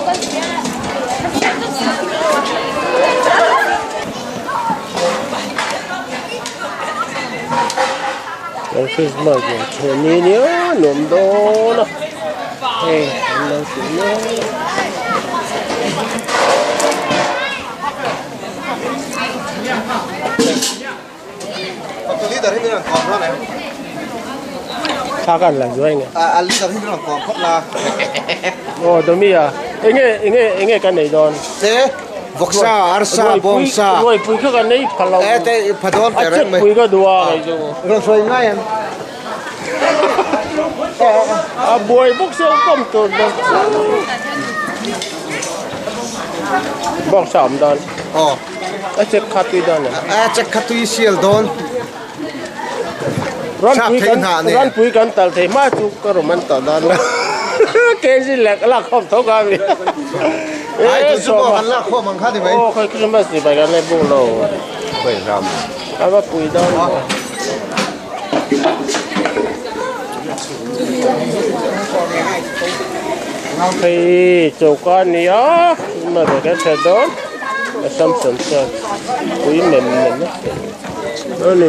Kan Christmas in chhe ni nia nuam dawn a hei an lo ti mek. Thla kan la zuai nge. A leader hi min rawn kawm phawt la. Aw Domi a enge enge enge kan nei dawn. Te vawksa arsa bawngsa. Ruaipui kha kan nei pha lo. E te pha dawn te reng mai. A chekpui ka duh a kei chu. Rawn sawi ngai em. A buai bawk sia kawm tur dawn. Bawngsa awm dawn. Aw. A chek kha tui dawn em? A chek kha tui sial dawn. Ranpui kan ranpui kan tal thei hma chu ka rawn man tawh dawn lo. KG lek lak khawm tho ka mi. Ai tu chu pawh kan lak khawm ang kha ni mai. Aw khai Christmas ni bai kan nei buk lo. Khoi ram. A va pui dawn maw. Hei choka a ni a ma ve kan hre dawn a samson chuan pui mem mem a ni.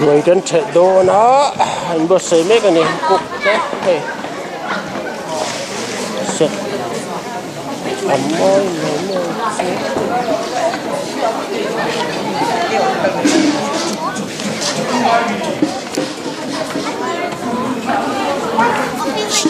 Ruai kan ṭhelh dawn a an buatsaih mek a ni cook te hei set a mawi lo mawi chu.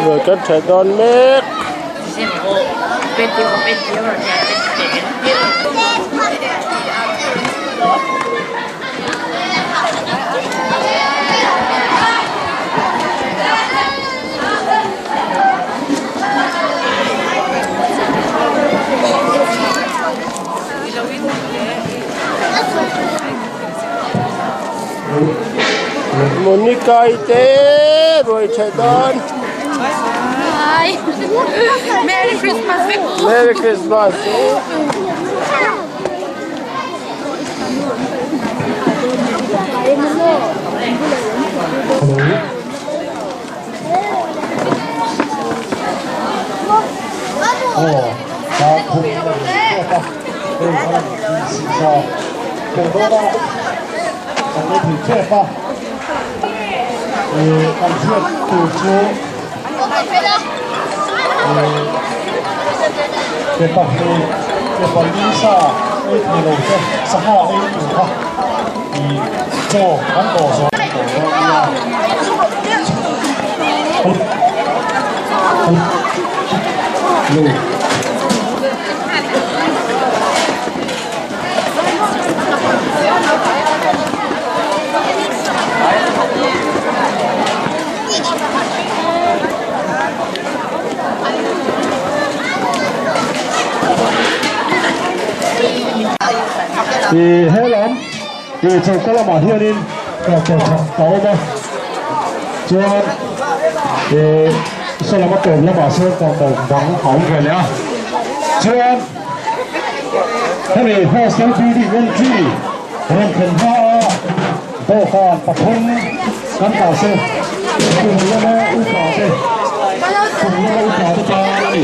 Rồi kan ṭhelh dawn mek. Monica i te ruai ṭhelh dawn. Merry Christmas. Merry Christmas. Ih he lam ih choka lamah hianin tractor khat a awm a chuan ih saw lama tawp lamah sawn tractor dang a awm ve leh a chuan hemi hostel building entry rawn thlen hma a dawhkan pathum kan dah se kum lama upa te kum lama upa te tan a ni.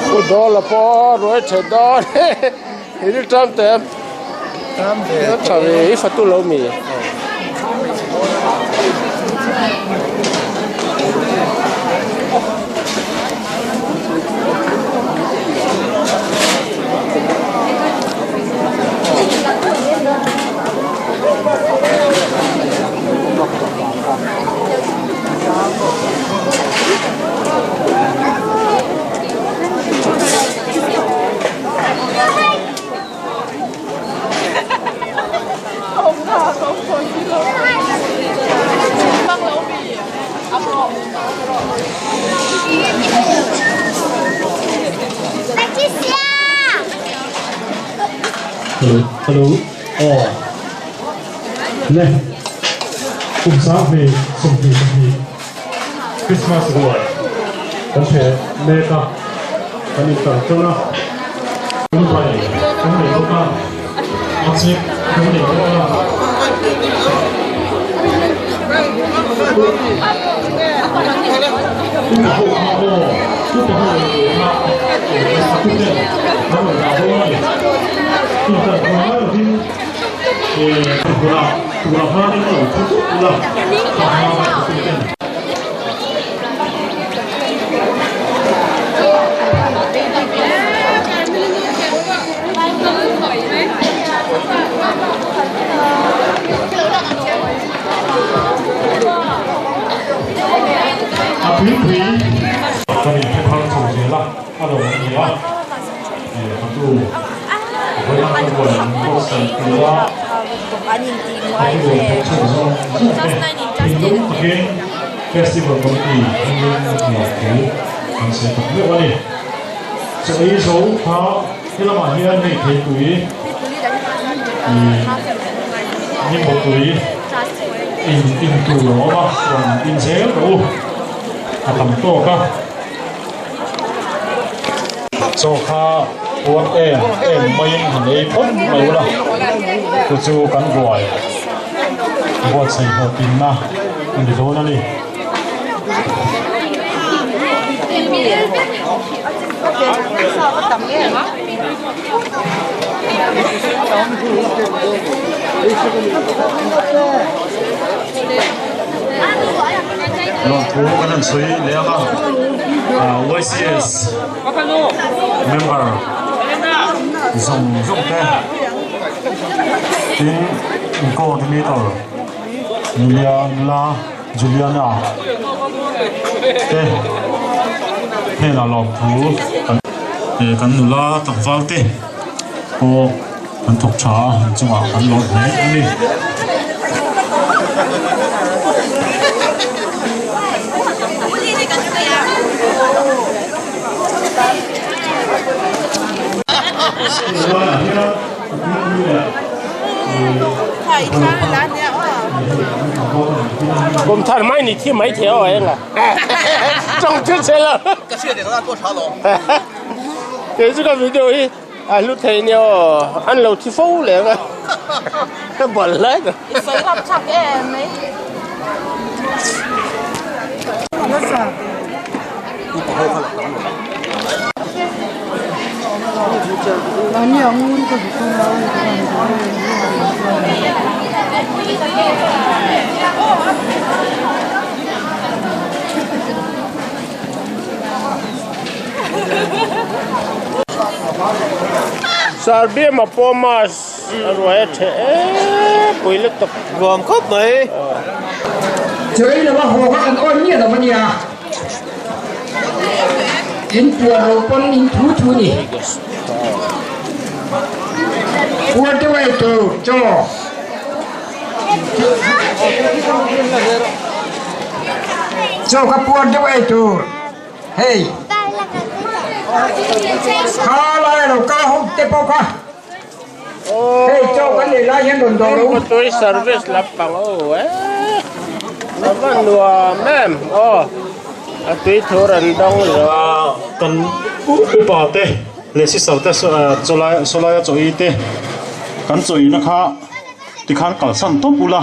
Pu Dawla pawh ruai tha dawn i ri tam teh em? Tam ve. A tha ve i fatu lo mi? Hello, hello, aw. Le, kum 20 22 Christmas ruai kan hre mek a, kan intar ṭan a, kan bai kan nei bawk a, a chek kan nei bawk a. Upa ho kha aw, upa ho leh kha a tu ten an rawn dah dawn a ni. Intar hma ngai lovin Tunah khanin lo thu tut ula, a hma a tu ten. A pui pui kan in thar chho zel a, a lo ni a, a tu vawiin ka buai an buatsaih tur a, a tu thawk chho zawng zawng te thinlung takin Festival Committee hmangin nuam thu an sawi tak meuh a ni. Chaw ei zo kha he lamah hian hei theipui ih nimbaw tui in in tur a awm a, rawn in zel rawh u a tam tawk a. Chaw kha puan em em maiin han ei phawt mai ula chu chu kan ruai buatsaih hlawhtlinna a ni dawn a ni. Lawmthu kan han sawi leh ang a, YCS member zawng zawng te tin coordinator Juliana Juliana te hnenah lawmthu kan kan nula tlangval te pawh an thawk tha a an chungah an lawm hle a ni. Kum thar mai ni thi mai thei aw enga chong chu che lo kei chu ka video hi a hlu thei nia aw an lo thi fo leng a ka bal lai ka I sawi hap chak em mai. Sarbiama pawh mass a ruai a ṭheh em pui lutuk. Nuam khawp mai. Chawi lova haw kha kan awn miah lo a nia. In puan lo pawn in thu thu ni. Puan te wei tur chaw. Chaw kha puan deuh ei tur. Hei, kha laia lo kal ho te pawh kha hei chaw kan nei lai hian rawn dawr u. Tui service lampang aw e a va nuam em aw a tui thur an dawng lo. Kan upa te leh sister te chawlai sawlaia chaw ei te kan chaw eina kha tikhan kalsan tawp ula.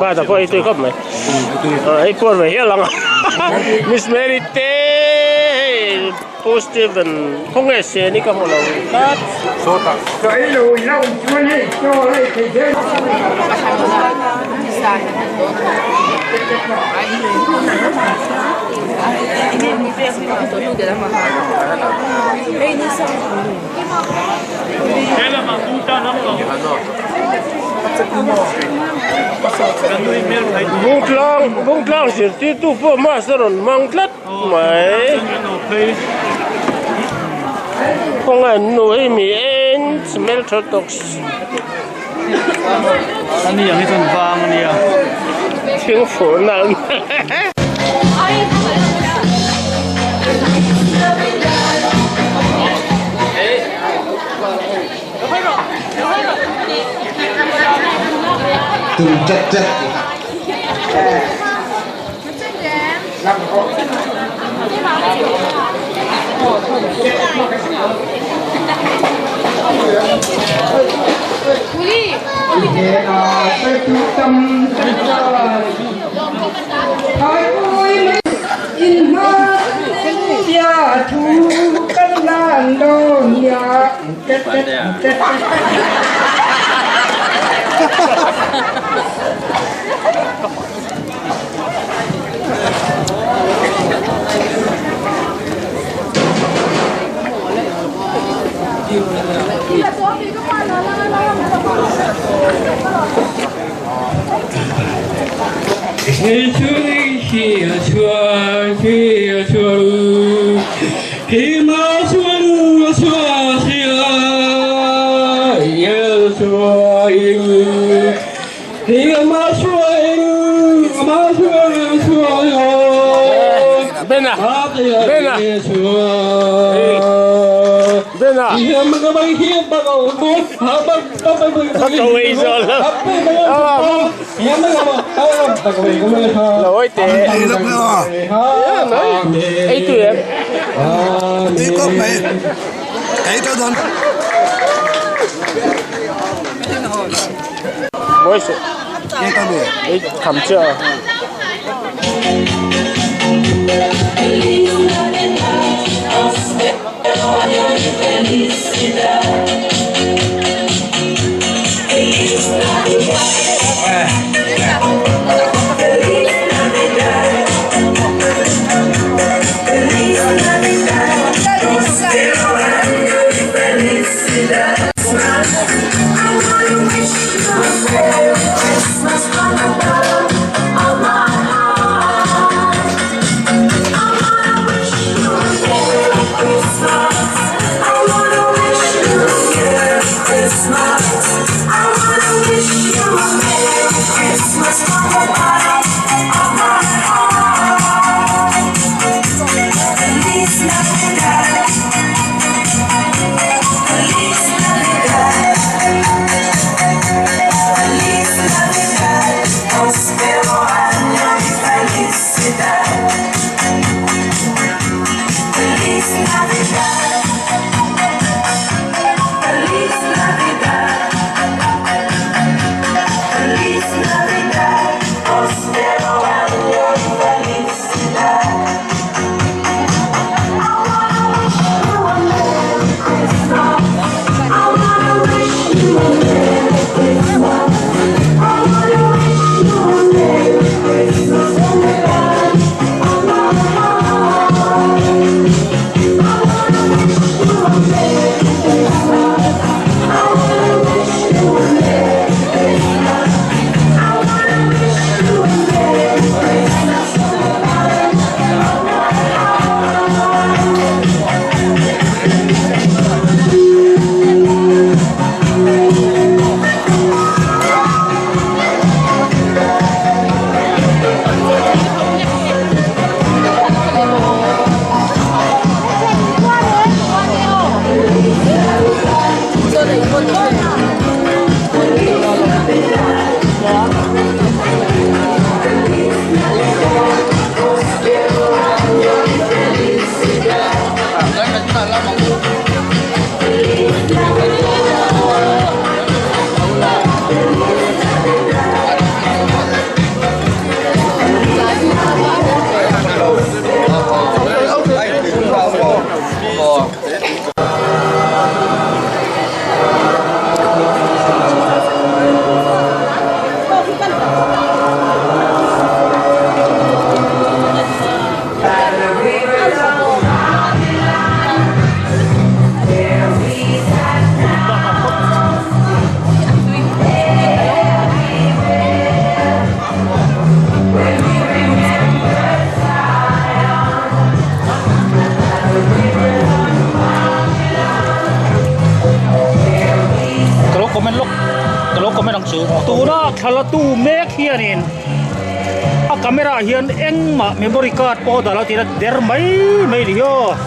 Bata pawh ei tui khawp mai. Ei puar ve hial ang a. Miss Mary te hei Pu Steven khawnge sen hi ka hmu lo tlat. Bungtlang Bungtlang zirtirtu pawh mask a rawn hmang tlat mai khawngaih an nu hei mi en hmeltha tawk thing fur nalh nalh. Bena Bena Bena Ka wei zawh lo Lo hawi teh Ei tui em Mawi suh Ei tham chiah a. comment lawk ka lo comment ang chu. Tuna thlalatu mek hianin a camera ah hian engmah memory card pawh a dah lo tih a der mai mai ni hi aw.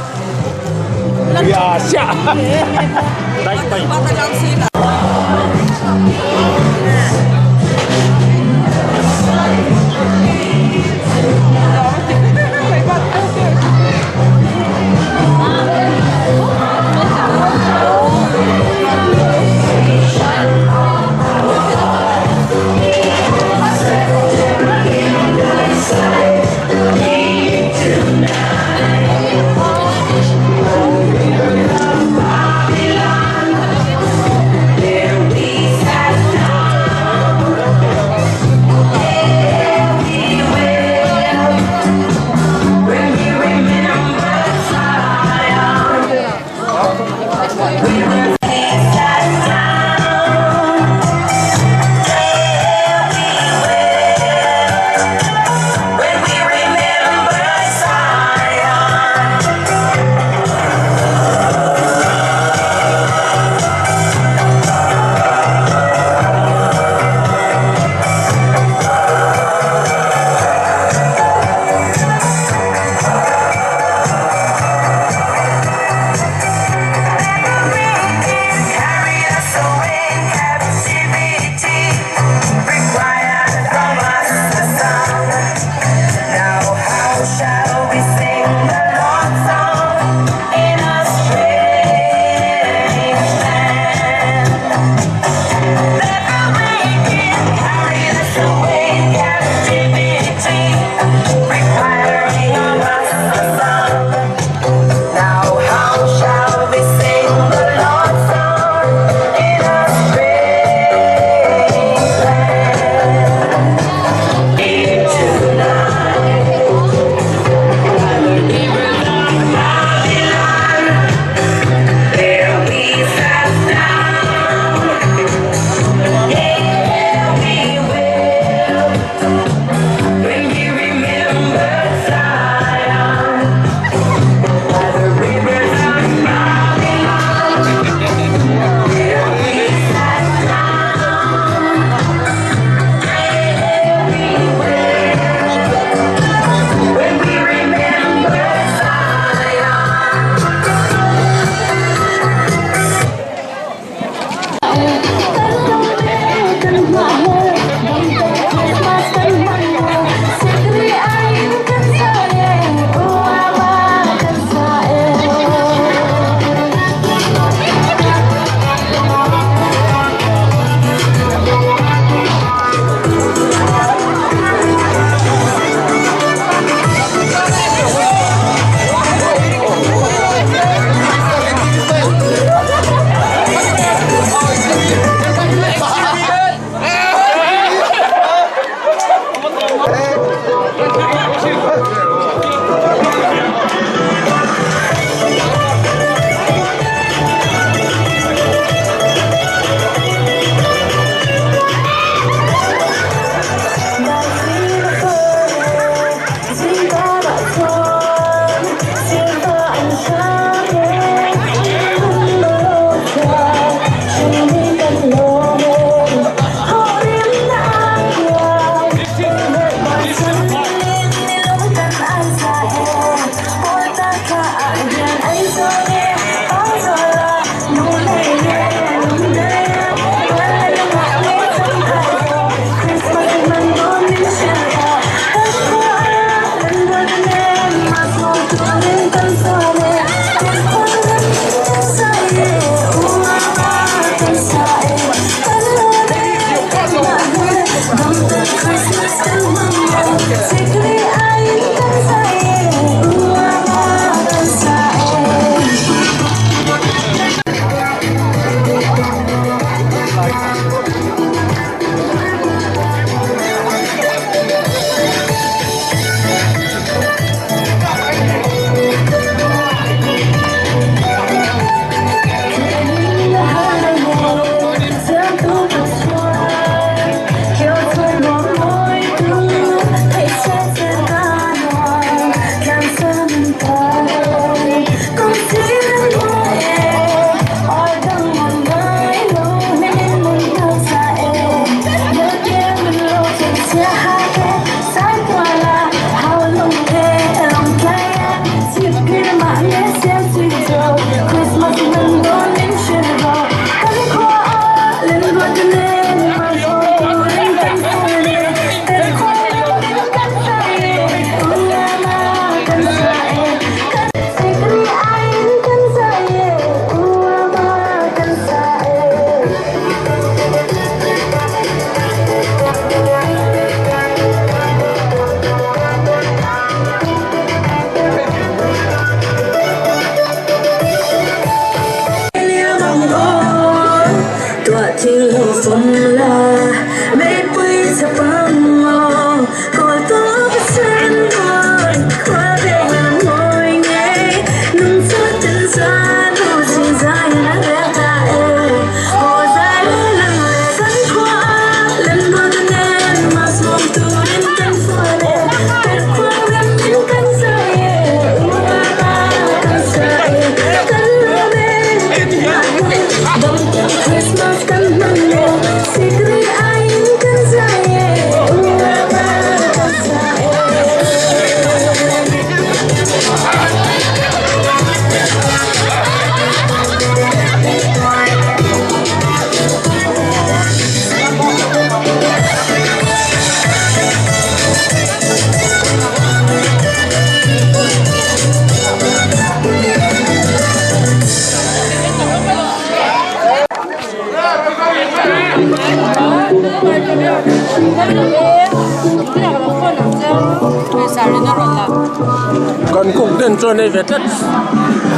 Kan cook den chuan ei ve tlat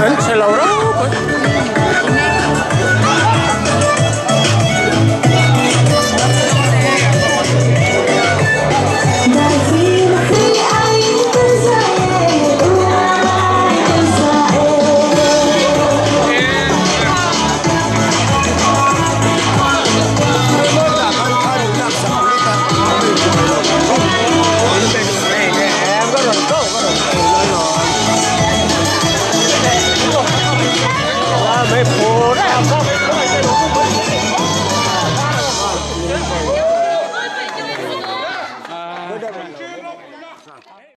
an chhe lo rau mai.